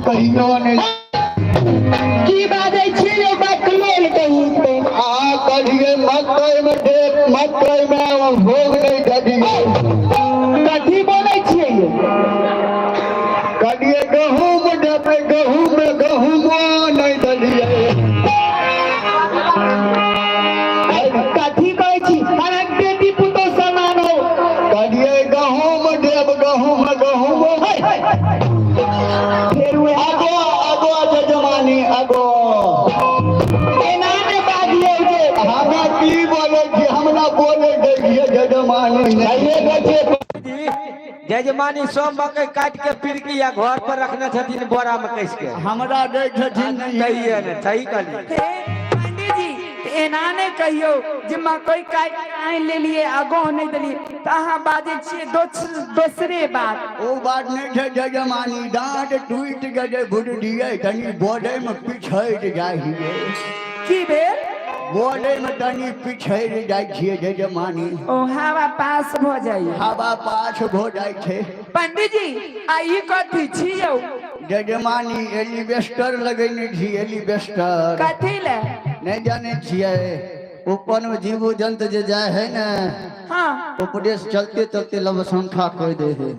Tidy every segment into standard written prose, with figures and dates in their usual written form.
कहियो नहि। की बाजै छी यौ बकलेल कहीं के? अहाँ कहिए मकई में देख, मकई में ओ भोग नहि ददियै। कथी बोलै छियै यौ? कहिए गहूम देबै, गहूम में गहूमो नहि ददियै। कथी कहै छी? अहाँके बेटी पुतोह समान हो। कहिए गहूम देब, गहूम गहूमो। फेर वएह। अगो अगो जजमानी अगो। एना ने बाजियौ जे। हमरा की बोलै छी, हमरा बोलै दै छियै जजमानी? नहि दै छियै। जजमानी सब मकई काटि के पिरकी या घर पर रखने छथिन बोरा में कस के। हमरा दै छथिन नहीं। सही ने, सही कहलियै। हे पंडीजी, तऽ एना नहि कहियौ जे मकई काटि कऽ आनि लेलियै आ गहूँ नहि देलियै, तऽ अहाँ बाजै छियै दोसरे बात। ओ बात नहि छै जजमानी, डाँट टूटि गेलै बुझलियै, तनी बोलैमे पिछड़ि जाइ हियै। की भेल? बोलैमे तनी पिछड़ि जाइ छियै जजमानी। ओ हवा पास भऽ जाइए। हवा पास भऽ जाइ छै। पंडीजी, आ ई कथी छी यौ? जजमानी, एलिबेस्टर लगेने छी, एलिबेस्टर। कथी लए? नहि जानै छियै, ऊपर में जीव जंतु जे जाइ है ने, हाँ, ऊपरे से चलते चलते लवसंखा कह दे है।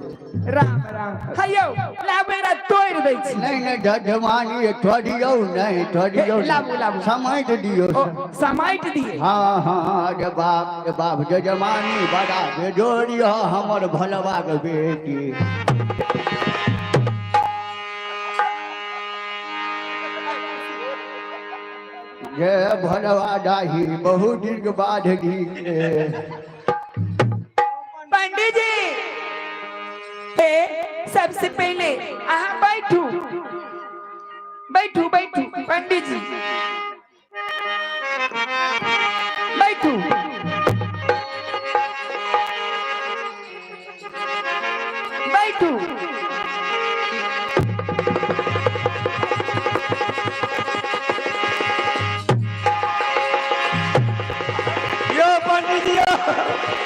राम राम। हैयौ लाबू, एकरा तोड़ि दै छी। नहीं नहीं जजमानी, तोड़ियौ नहीं, तोड़ियौ। लाबू, लाबू। समझ दियौ। ओ समाटि दिए। हाँ हाँ, रे बाप रे बाप, जजमानी बड़ा बेजोड़ी हो हमर भलवा के बेटी। जे भलवा डाही बहुत दिन के बाद जी के। पंडीजी, हे सबसे पहले अहाँ बैठू, बैठू, बैठू पंडीजी, बैठू, बैठू। यो पंडीजी, यो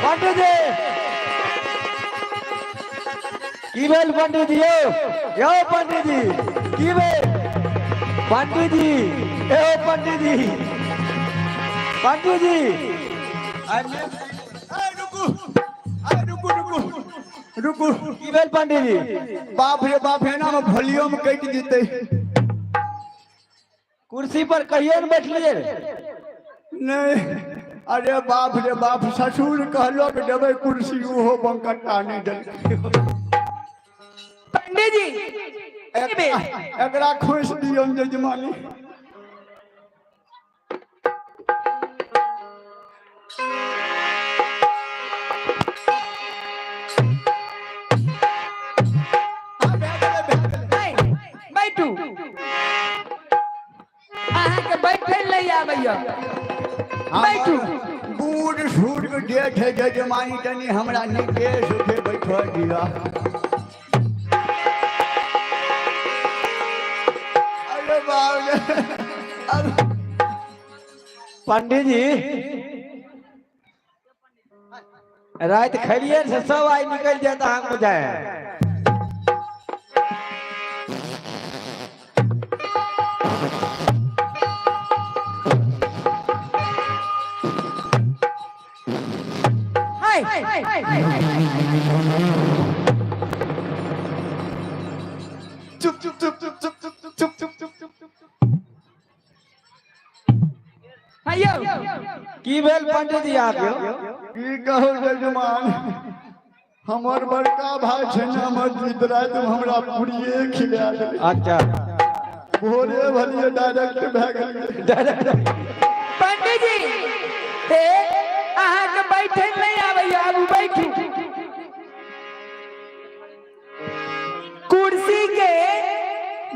पंडीजी, की भेल पंडीजी? यो यो पंडीजी, की भेल पंडीजी? ए पंडीजी, पंडीजी। रुकू, रुकू, रुकू, रुकू। की भेल पंडीजी? बाप रे बाप, एना में वॉल्यूम कटि जेतै। कुर्सी पर कहियो ने बैठलियै रे? नहीं, अरे बाप रे बाप, ससुर कहलक देबै कुर्सी, ओहो बंकट्टा नहि देलकै। पंडीजी, की भेल? एकरा खोसि दियौ जजमानी। हाँ, भए गेलै, भए गेलै। नहीं, बैठू। अहाँके बैठे नहि आबैया, बैठू। बूढ़ सूढ़ के जे छै जजमानी, तनी हमरा नीके सुखे बैठऽ दिअ। अरे बाप रे, अब पंडीजी, राति खेलिए से सब आइ निकलि जायत अहाँके बुझाय। हाय चुप चुप चुप चुप चुप चुप चुप चुप चुप चुप चुप। हैयौ। की भेल पंडीजी अहाँके यौ? की कहू जजमान, हमर बड़का भाई छै ने हमर जीत, रातिमे हमरा पूरिये खिला देलकै। भोरे भलिए डायरेक्ट भए गेलियै। पंडीजी, हे अहाँके बैठे नहि आबैया, आबू बैठू। कुर्सी के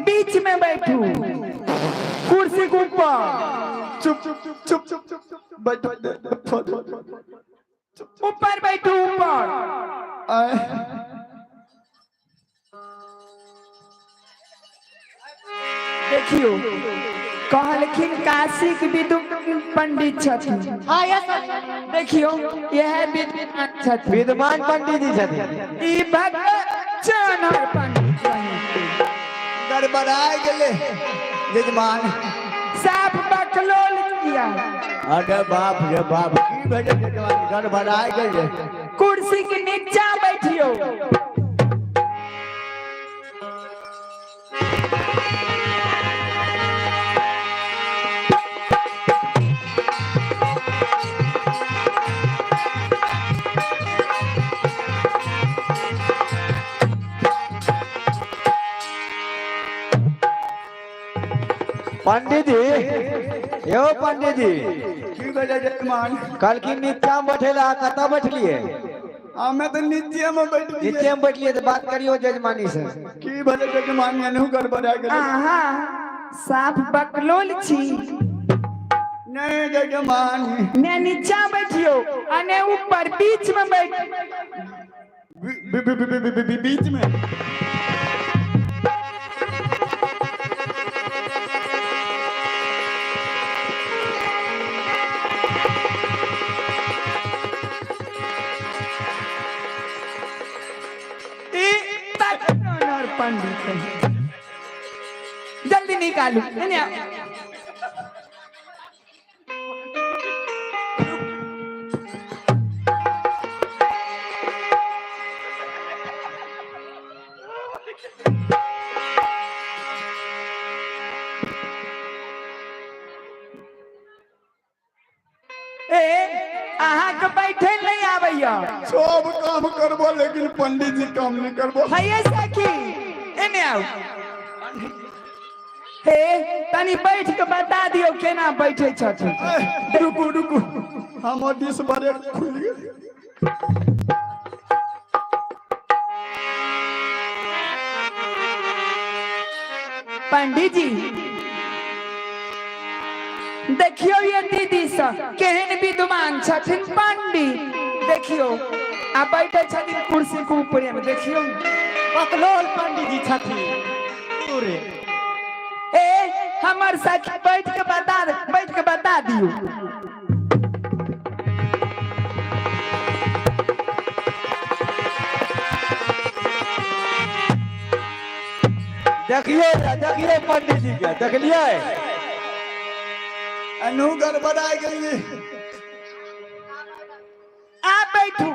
बीच में बैठू, कुर्सी के ऊपर। चुप चुप चुप चुप चुप चुप, बैठो दे, बैठो दे। ऊपर बैठू, ऊपर। आय। देखियो, कहलखिन काशी के विद्वान पंडित छथिन। हाँ, यस। देखियो, यह विद्वान छथिन। विद्वान पंडीजी छथिन। ई भगचनर पंडित छथिन। गड़बड़ाय गेलै यजमान। साफ बकलोल किया। अरे बाप रे बाप, की भेलै यजमान, गड़बड़ाय गेलै? कुर्सी के नीचा बैठियो। पंडित जी, यो पंडित जी। की भेलै यजमान? कहलखिन नीचा में बैठे ला, कतऽ बैठलिए? हमे तऽ नीचे में बैठलिए। नीचे में बैठलिए तऽ बात करियो जजमानी से। की भेलै यजमान, एनहु गड़बड़ा गेलै? अहाँ साफ बकलोल छी। नहीं यजमान। ने नीचा बैठियो आ ने ऊपर, बीच में बैठ। बी- बी- बी- बी- बी- बी- बीच में। ई तक पंडित है। जल्दी निकालू, एने आओ। ए, अहाँके बैठे नहीं आबैया। सब काम करबो लेकिन पंडित जी काम नहीं करबो। हैये सखी, एने आउ। हे, तनी बैठ के बता दियौ केना बैठे छथिन। ए, रुकू रुकू, हमर डिस बड़े खुलि गेल। पंडित जी, देखियो ये दीदी सब केहन विद्वान छथिन पंडित। देखियो, आ बैठे छथिन कुर्सी के ऊपरे में, देखियो। बकलोल पंडित जी छथिन पूरे। ए, हमर सखी बैठ के बता, बैठ के बता दियो। देखियो देखियो पंडित जी के, देखलिए? एनहु गड़बड़ा गेलिए। आ बैठू।